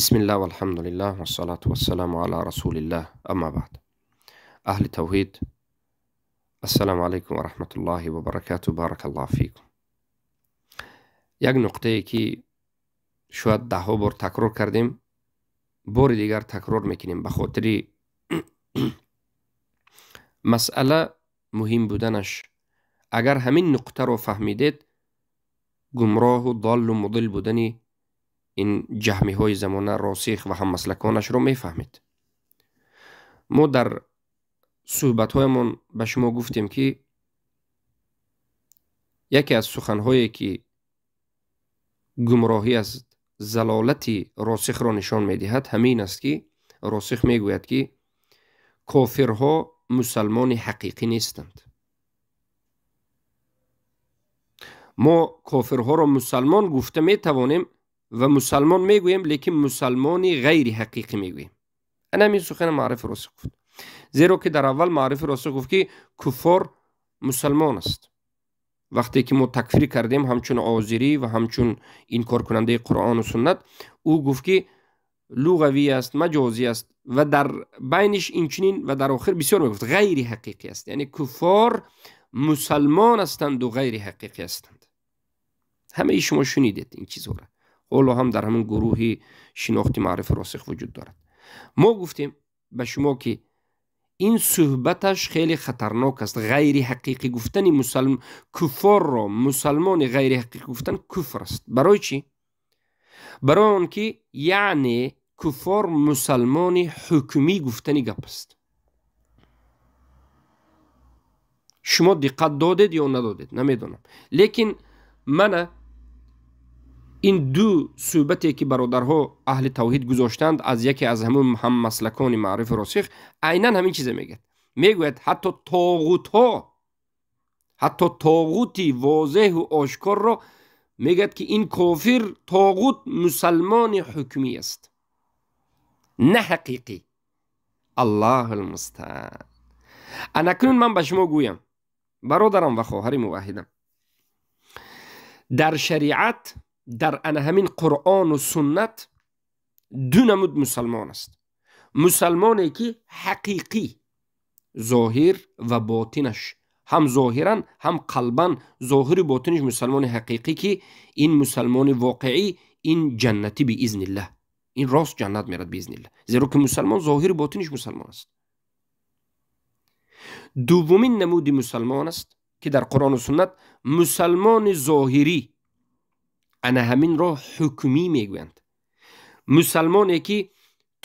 Бисмиллаҳ валҳамдулиллаҳ вассалату вассаламу ала расулиллаҳ, амма баъд. Аҳли тавҳид, ассалому алайкум ва раҳматуллоҳи ва баракатуҳ, баракаллоҳу фикум. Як нуқтае ки шояд даҳҳо бор такрор кардем, бори дигар такрор мекунем ба хотири масъала муҳим буданаш. Агар ҳамин нуқтаро фаҳмидед, гумроҳу доллу мудил будани ин ҷаҳмиҳои замона, росих ва ҳаммаслаконашро мефаҳмед. Мо дар суҳбатҳоямон ба шумо гуфтем, ки яке аз суханҳое ки гумроҳӣ аст, залолати росихро нишон медиҳад, ҳамин аст ки росих мегӯяд, ки кофирҳо мусалмони ҳақиқӣ нестанд. Мо кофирҳоро мусалмон гуфта метавонем ва мусалмон мегӯем, лекин мусалмони ғайри ҳақиқӣ мегӯем. Ана ҳамин сухани маърифи росих гуфт. Зеро ки дар аввал маърифи росих гуфт, ки куффор мусалмон аст. Вақте ки мо такфир кардем ҳамчун озирӣ ва ҳамчун инкоркунандаи Қуръону суннат, ӯ гуфт, ки луғавӣ аст, маҷозӣ аст ва дар байниш инчунин ва дар охир бисёр мегуфт ғайри ҳақиқӣ аст. Яъне куффор мусалмон ҳастанду ғайри ҳақиқӣ ҳастанд. Ҳамаи шумо шунидед ин чизҳоро. Ҳоло ҳам дар ҳамин гурӯҳи шинохти маърифи росих вуҷуд дорад. Мо гуфтем ба шумо, ки ин суҳбаташ хеле хатарнок аст. Ғайри ҳақиқӣ гуфтани куффорро мусалмони ғайри ҳақиқӣ гуфтан куфр аст. Барои чӣ? Барои он ки яъне куффор мусалмони ҳукмӣ гуфтани гап аст. Шумо диққат додед ё надодед, намедонам. Лекин мана ин ду суҳбате ки бародарҳо аҳли тавҳид гузоштанд аз яке аз ҳамун ҳаммаслакони маърифи росих, айнан ҳамин чиза мегӯяд. Мегӯяд ҳатто тоғутҳо, ҳатто тоғути возеҳу ошкорро мегӯяд, ки ин кофир тоғут мусалмони ҳукмӣ аст, на ҳақиқӣ. Аллоҳу лмустаан. Анакнун ман ба шумо гӯям, бародарам ва хоҳари муваҳҳидам, дар шариат, дар ана ҳамин Қуръону суннат ду намуд мусалмон аст. Мусалмоне ки ҳақиқӣ, зоҳир ва ботинаш, ҳам зоҳиран ҳам қалбан, зоҳиру ботинаш мусалмони ҳақиқӣ, ки ин мусалмони воқеӣ, ин ҷаннатӣ биизниллаҳ, ин рост ҷаннат мерад биизниллаҳ, зеро ки мусалмон зоҳиру ботинаш мусалмон аст. Дуввумин намуди мусалмон аст, ки дар Қуръону суннат мусалмони зоҳирӣ, ана ҳаминро ҳукмӣ мегӯянд. Мусалмоне ки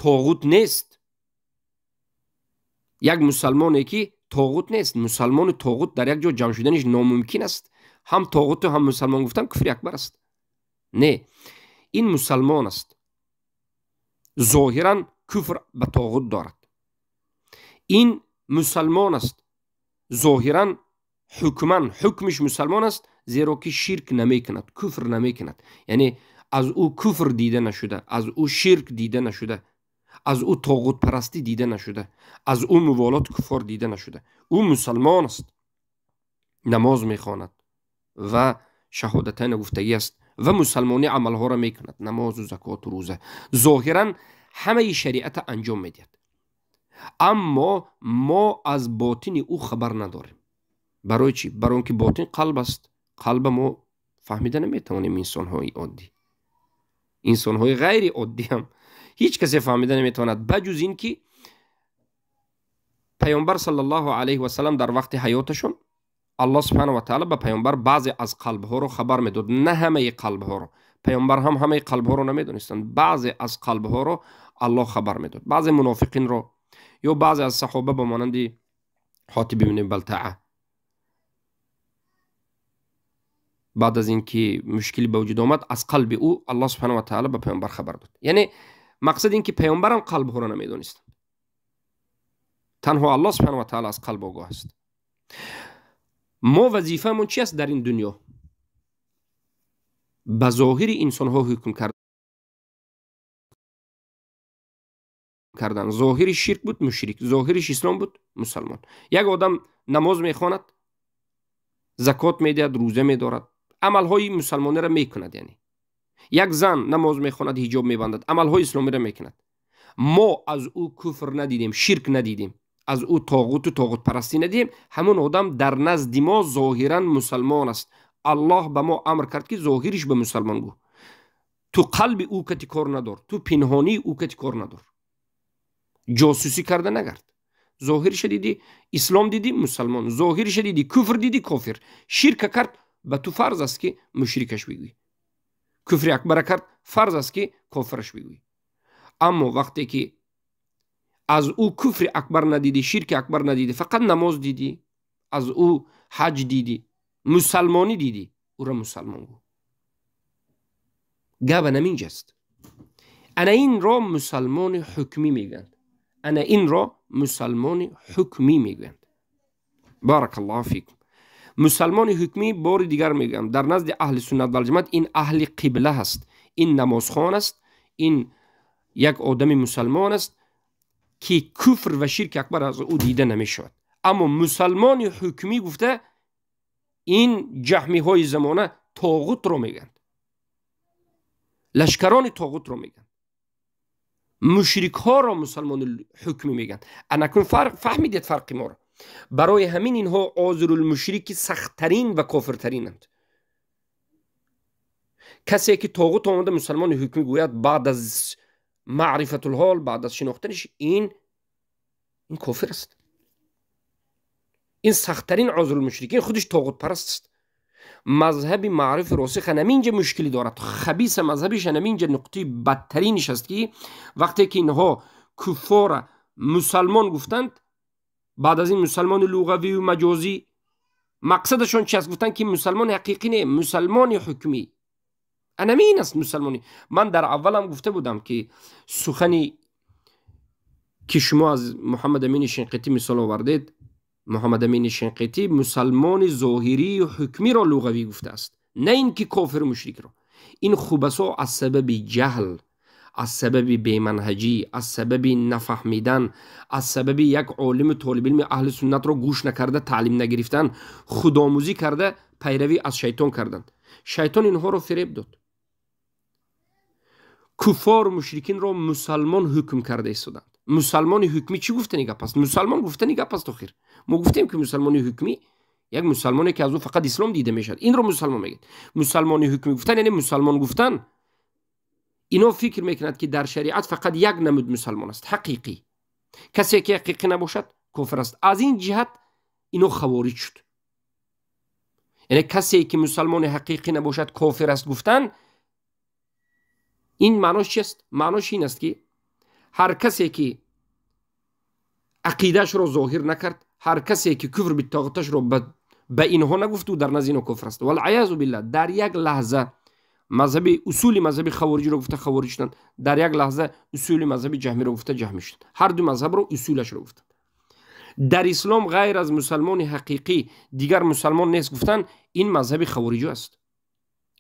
тоғут нест, як мусалмоне ки тоғут нест. Мусалмону тоғут дар як ҷо ҷамъ шуданиш номумкин аст. Ҳам тоғуту ҳам мусалмон гуфтан куфри акбар аст. Не, ин мусалмон аст, зоҳиран куфр ба тоғут дорад. Ин мусалмон аст, зоҳиран ҳукман ҳукмиш мусалмон аст, зеро ки ширк намекунад, куфр намекунад. Яъне аз ӯ куфр дида нашуда, аз ӯ ширк дида нашуда, аз ӯ тоғутпарастӣ дида нашуда, аз ӯ муволоти куффор дида нашуда. Ӯ мусалмон аст, намоз мехонад ва шаҳодатайна гуфтагӣ аст ва мусалмонӣ амалҳоро мекунад, намозу закоту рӯза. Зоҳиран ҳамаи шариата анҷом медиҳад, аммо мо аз ботини ӯ хабар надорем. Барои чӣ? Барои он ки ботин қалб аст. Қалба мо фаҳмида наметавонем. Инсонҳои оддӣ, инсонҳои ғайри оддӣ ҳам ҳеҷ касе фаҳмида наметавонад, ба ҷуз ин ки паёмбар саллаллоҳу алайҳи васаллам дар вақти ҳаёташон Аллоҳ субҳанаҳу ва таъала ба паёмбар баъзе аз қалбҳоро хабар медод, на ҳамаи қалбҳоро. Паёмбар ҳам ҳамаи қалбҳоро намедонистанд, баъзе аз қалбҳоро Аллоҳ хабар медод, баъзе мунофиқинро ё баъзе аз саҳоба ба монанди Ҳотиб ибни Балтаа. Баъд аз ин ки мушкилӣ ба вуҷуд омад, аз қалби ӯ Аллоҳ субҳанаҳу ва таъала ба паёмбар хабар дод. Яъне мақсад ин ки паёмбарам қалбҳоро намедонистанд, танҳо Аллоҳ субҳанаҳу ва таъала аз қалб огоҳ аст. Мо вазифаамон чи аст дар ин дунё? Ба зоҳири инсонҳо ҳукм кардан. Зоҳири ширк буд мушрик, зоҳириш ислом буд мусалмон. Як одам намоз мехонад, закот медиҳад, рӯза медорад, амалҳои мусалмониро мекунад, яъне Як зан намоз мехонад, ҳиҷоб мебандад, амалҳои исломиро мекунад. Мо аз ӯ куфр надидем, ширк надидем, аз ӯ тоғуту тоғутпарастӣ надидем. Ҳамон одам дар назди мо зоҳиран мусалмон аст. Аллоҳ ба мо амр кард, ки зоҳириш ба мусалмон гӯ. Ту қалби ӯ кати кор надор, ту пинҳонии ӯ кати кор надор, ҷосусӣ карда нагард. Зоҳириша дидӣ, ислом дидӣ, мусалмон, зоҳириша дидӣ, куфр дидӣ, кофир. Ширка кард, ба ту фарз аст, ки мушрикаш бигӯӣ. Куфри акбара кард, фарз аст, ки кофираш бигӯӣ. Аммо вақте ки аз ӯ куфри акбар надидӣ, ширки акбар надидӣ, фақат намоз дидӣ, аз ӯ ҳаҷ дидӣ, мусалмонӣ дидӣ, ӯро мусалмон гӯ. Гап анаминҷаст. Ана инро мусалмони ҳукмӣ мегӯянд. Ана инро мусалмони ҳукмӣ мегӯянд. Баракаллоҳу фикум. Мусалмони ҳукмӣ, бори дигар мегӯям, дар назди аҳли суннат валҷамоат ин аҳли қибла ҳаст, ин намозхон аст, ин як одами мусалмон аст, ки куфр ва ширки акбар аз ӯ дида намешавад. Аммо мусалмони ҳукмӣ гуфта ин ҷаҳмиҳои замона тоғутро мегӯянд, лашкарони тоғутро мегӯянд, мушрикҳоро мусалмони ҳукмӣ мегӯянд. Анакун фаҳмидед фарқи моро. Барои ҳамин инҳо озирулмушрики сахттарин ва кофиртаринанд. Касе ки тоғут омада мусалмони ҳукмӣ гӯяд, баъд аз маърифатулҳол, баъд аз шинохтаниш, ин кофир аст. Ин сахттарин озирулмушрикин, худиш тоғутпараст аст. Мазҳаби маърифи росих ҳаминҷа мушкилӣ дорад. Хабиса мазҳабиш ҳаминҷа нуқтаи бадтариниш аст, ки вақте ки инҳо куффора мусалмон гуфтанд, баъд аз ин мусалмони луғавию маҷозӣ мақсадашон чи аст? Гуфтанд, ки мусалмони ҳақиқӣ не, мусалмони ҳукмӣ. Анамин аст мусалмонӣ. Ман дар аввалам гуфта будам, ки сухани ки шумо аз Муҳаммад Амини Шинқитӣ мисол овардед, Муҳаммад Амини Шинқитӣ мусалмони зоҳирию ҳукмиро луғавӣ гуфтааст, на ин ки кофиру мушрикро. Ин хубасо аз сабаби ҷаҳл, аз сабаби беманҳаҷӣ, аз сабаби нафаҳмидан, аз сабаби як олиму толибилми аҳли суннатро гӯш накарда, таълим нагирифтан, худомӯзӣ карда, пайравӣ аз шайтон карданд. Шайтон инҳоро фиреб дод. Куффору мушрикинро мусалмон ҳукм карда истоданд. Мусалмони ҳукмӣ чӣ гуфтани гап аст? Мусалмон гуфтани гап аст. Охир мо гуфтем, ки мусалмони ҳукмӣ як мусалмоне, ки аз ӯ фақат ислом дида мешавад, инро мусалмон мегӯяд. Мусалмони ҳукмӣ гуфтан яъне мусалмон гуфтан, ино фикр мекунад, ки дар шариат фақат як намуд мусалмон аст, ҳақиқӣ. Касе ки ҳақиқӣ набошад, кофир аст. Аз ин ҷиҳат ино хавориҷ шуд. Яъне касе ки мусалмони ҳақиқӣ набошад, кофир аст гуфтан, ин маънош чист? Маънош ин аст, ки ҳар касе ки ақидаашро зоҳир накард, ҳар касе ки куфр битоғаташро ба инҳо нагуфт, ӯ дар назди инҳо кофир аст. Валъаязу биллаҳ. Дар як лаҳза мазҳаби усули мазҳаби хавориҷиро гуфта, хавориҷ шуданд, дар як лаҳза усули мазҳаби ҷаҳмиро гуфта, ҷаҳмӣ шуданд. Ҳар ду мазҳабро усулашро гуфтанд. Дар ислом ғайр аз мусалмони ҳақиқӣ дигар мусалмон нест гуфтан, ин мазҳаби хавориҷо аст.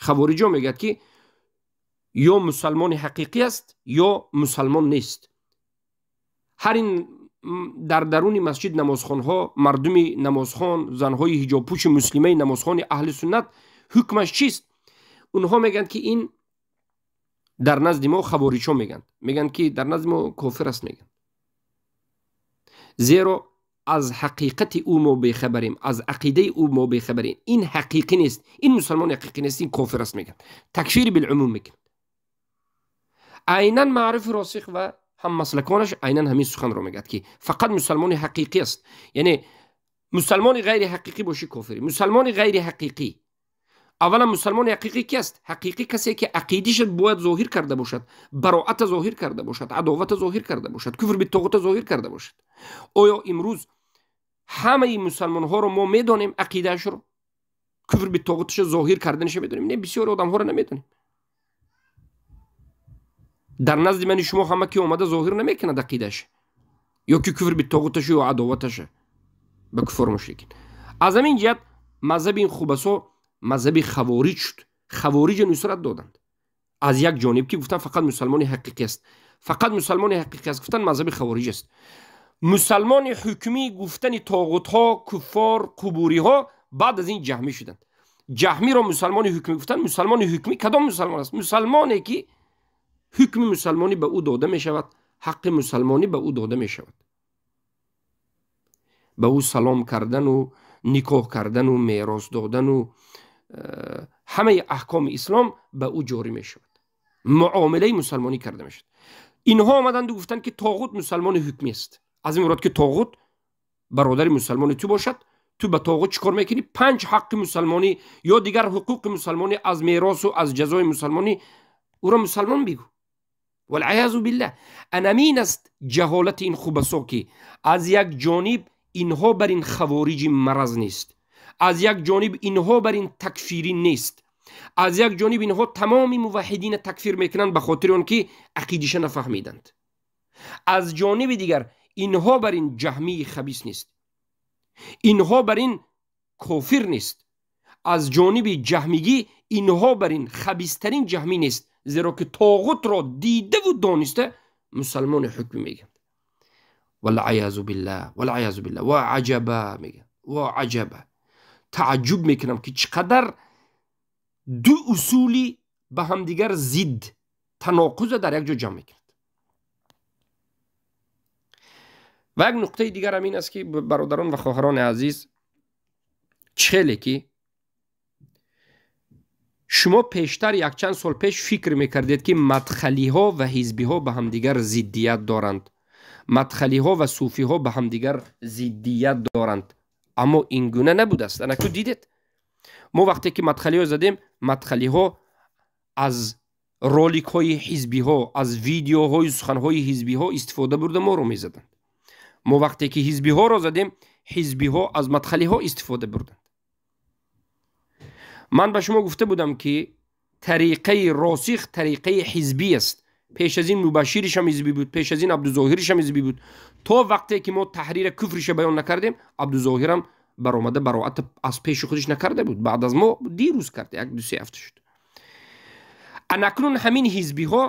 Хавориҷо мегӯяд, ки ё мусалмони ҳақиқӣ аст, ё мусалмон нест. Ҳар ин дар даруни масҷид намозхонҳо, мардуми намозхон, занҳои ҳиҷобпӯши муслимаи намозхони аҳли суннат ҳукмаш чист? Онҳо мегӯянд, ки ин дар назди мо, хавориҷҳо мегӯянд, ки дар назди мо кофир аст, мегӯянд, зеро аз ҳақиқати ӯ мо бехабарем, аз ақидаи ӯ мо бехабарем. Ин ҳақиқӣ нест, ин мусалмони ҳақиқӣ нест, ин кофир аст, мегӯянд. Такфири билумум мекунанд. Айнан маърифи росих ва ҳаммаслаконаш айнан ҳамин суханро мегӯяд, ки фақат мусалмони ҳақиқӣ аст. Яъне мусалмони ғайри ҳақиқӣ бошӣ, кофирӣ. Мусалмони ғайри ҳақиқӣ, аввалан мусалмони ҳақиқӣ ки аст? Ҳақиқӣ касе ки ақидиша бояд зоҳир карда бошад, бароата зоҳир карда бошад, адовата зоҳир карда бошад, куфр битоғута зоҳир карда бошад. Оё имрӯз ҳамаи мусалмонҳоро мо медонем ақидаашро, куфр битоғуташа зоҳир карданиша медонем? Не, бисёри одамҳоро намедонем. Дар назди мани шумо ҳама ки омада зоҳир намекунад ақидааш ё ки куфр битоғуташа ё адоваташа ба куффор мушрикин. Аз ҳамин ҷиҳат мазҳаби ин хубасо мазҳаби хавориҷ шуд. Хавориҷа нусрат доданд. Аз як ҷониб ки гуфтан фақат мусалмони ҳақиқӣ аст, фақат мусалмони ҳақиқӣ аст гуфтан, мазҳаби хавориҷ аст. Мусалмони ҳукмӣ гуфтани тоғутҳо, куффор, қубуриҳо баъд аз ин ҷаҳмӣ шуданд. ҷаҳмиро мусалмони ҳукмӣ гуфтанд, мусалмони ҳукмӣ кадом мусалмон аст? Мусалмоне ки ҳукми мусалмонӣ ба ӯ дода мешавад, ҳаққи мусалмонӣ ба ӯ дода мешавад, ба ӯ салом кардану никоҳ кардану мерос додану ҳамаи аҳкоми ислом ба ӯ ҷорӣ мешавад, муомилаи мусалмонӣ карда мешавад. Инҳо омаданду гуфтанд, ки тоғут мусалмони ҳукмӣ аст. Аз ин мурод ки тоғут бародари мусалмони ту бошад, ту ба тоғут чӣ кор мекунӣ? 5 ҳаққи мусалмонӣ ё дигар ҳуқуқи мусалмонӣ аз меросу аз ҷазои мусалмонӣ ӯро мусалмон бигӯ. Валъаязу биллаҳ. Анамин аст ҷаҳолати ин хубасо, ки аз як ҷониб инҳо бар ин хавориҷи мараз нест, аз як ҷониб инҳо бар ин такфирӣ нест, аз як ҷониб инҳо тамоми муваҳҳидина такфир мекунанд ба хотири он ки ақидиша нафаҳмиданд, аз ҷониби дигар инҳо бар ин ҷаҳмии хабис нест, инҳо бар ин кофир нест, аз ҷониби ҷаҳмигӣ инҳо бар ин хабистарин ҷаҳмӣ нест, зеро ки тоғутро дидаву дониста мусалмони ҳукмӣ мегӯянд. Валъаязу биллаҳ, валъаязу биллаҳ. Ва аҷаба мегӯянд, ва аҷаба. Тааҷҷуб мекунам, ки чӣ қадар ду усули ба ҳамдигар зидд таноқуза дар як ҷо ҷамъ мекунад. Ва як нуқтаи дигарам ин аст, ки бародарон ва хоҳарони азиз, чӣ хеле ки шумо пештар якчанд сол пеш фикр мекардед, ки мадхалиҳо ва ҳизбиҳо ба ҳамдигар зиддият доранд, мадхалиҳо ва суфиҳо ба ҳамдигар зиддият доранд, аммо ин гуна набудааст. Анаку дидед, мо вақте ки мадхалиҳо задем, мадхалиҳо аз роликҳои ҳизбиҳо, аз видеоҳои суханҳои ҳизбиҳо истифода бурда моро мезаданд. Мо вақте ки ҳизбиҳоро задем, ҳизбиҳо аз мадхалиҳо истифода бурданд. Ман ба шумо гуфта будам, ки тариқаи росих тариқаи ҳизбӣ аст. Пеш аз ин мубаширишам ҳизбӣ буд, пеш аз ин Абдузоҳиришам ҳизбӣ буд. То вақте ки мо таҳрира куфриша баён накардем, Абдузоҳирам баромада бароат аз пеши худиш накарда буд. Баъд аз мо дирӯз кард, 1-2-3 ҳафта шуд. Анакнун ҳамин ҳизбиҳо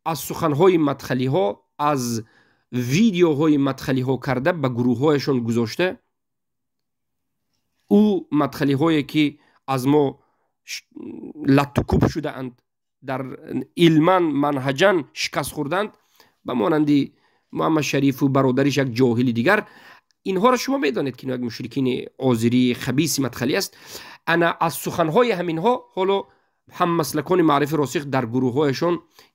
аз суханҳои мадхалиҳо, аз видеоҳои мадхалиҳо карда ба гурӯҳҳояшон гузошта, ӯ мадхалиҳое ки аз мо латтукуб шудаанд, дар илман манҳаҷан шикаст хӯрданд, ба монанди Муҳаммад Шарифу бародариш як ҷоҳили дигар, инҳоро шумо медонед, ки як мушрикини озирии хабиси мадхалӣ аст. Ана аз суханҳои ҳаминҳо ҳоло ҳаммаслакони маърифи росих дар гурӯҳҳояшон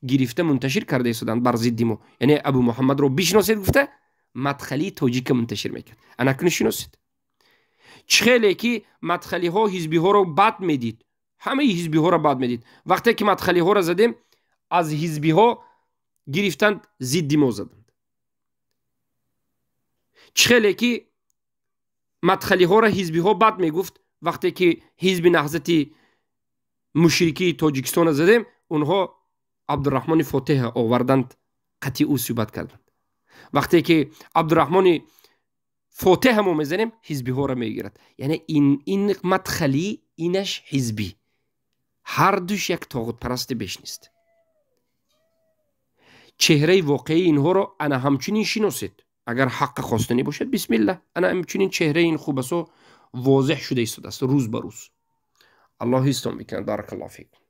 гирифта мунташир карда истоданд бар зидди мо. Яъне Абу Муҳаммадро бишиносед гуфта мадхалии тоҷика мунташир мекард. Ана куни шиносед, чӣ хеле ки мадхалиҳо ҳизбиҳоро бад медид, ҳамаи ҳизбиҳоро бад медид. Вақте ки мадхалиҳоро задем, аз ҳизбиҳо гирифтанд, зидди мо заданд. Чӣ хеле ки мадхалиҳоро ҳизбиҳо бад мегуфт, вақте ки ҳизби наҳзати мушрикии Тоҷикистонро задем, онҳо Абдураҳмони Фотеҳа оварданд, қатъи ӯ суҳбат карданд. Вақте ки Абдураҳмони Фотеҳа мо мезанем, ҳизбиҳоро мегирад. Яъне ин мадхалӣ, инаш ҳизбӣ, ҳардуш як тоғутпарасти беш нест. Чеҳраи воқеии инҳоро ана ҳамчунин шиносед. Агар ҳаққа хостанӣ бошад, бисмиллаҳ, ана ҳамчунин чеҳраи ин хубасо возеҳ шуда истодааст рӯз ба рӯз. Аллоҳ ҳистон мекунад. Баракаллоҳу фикум.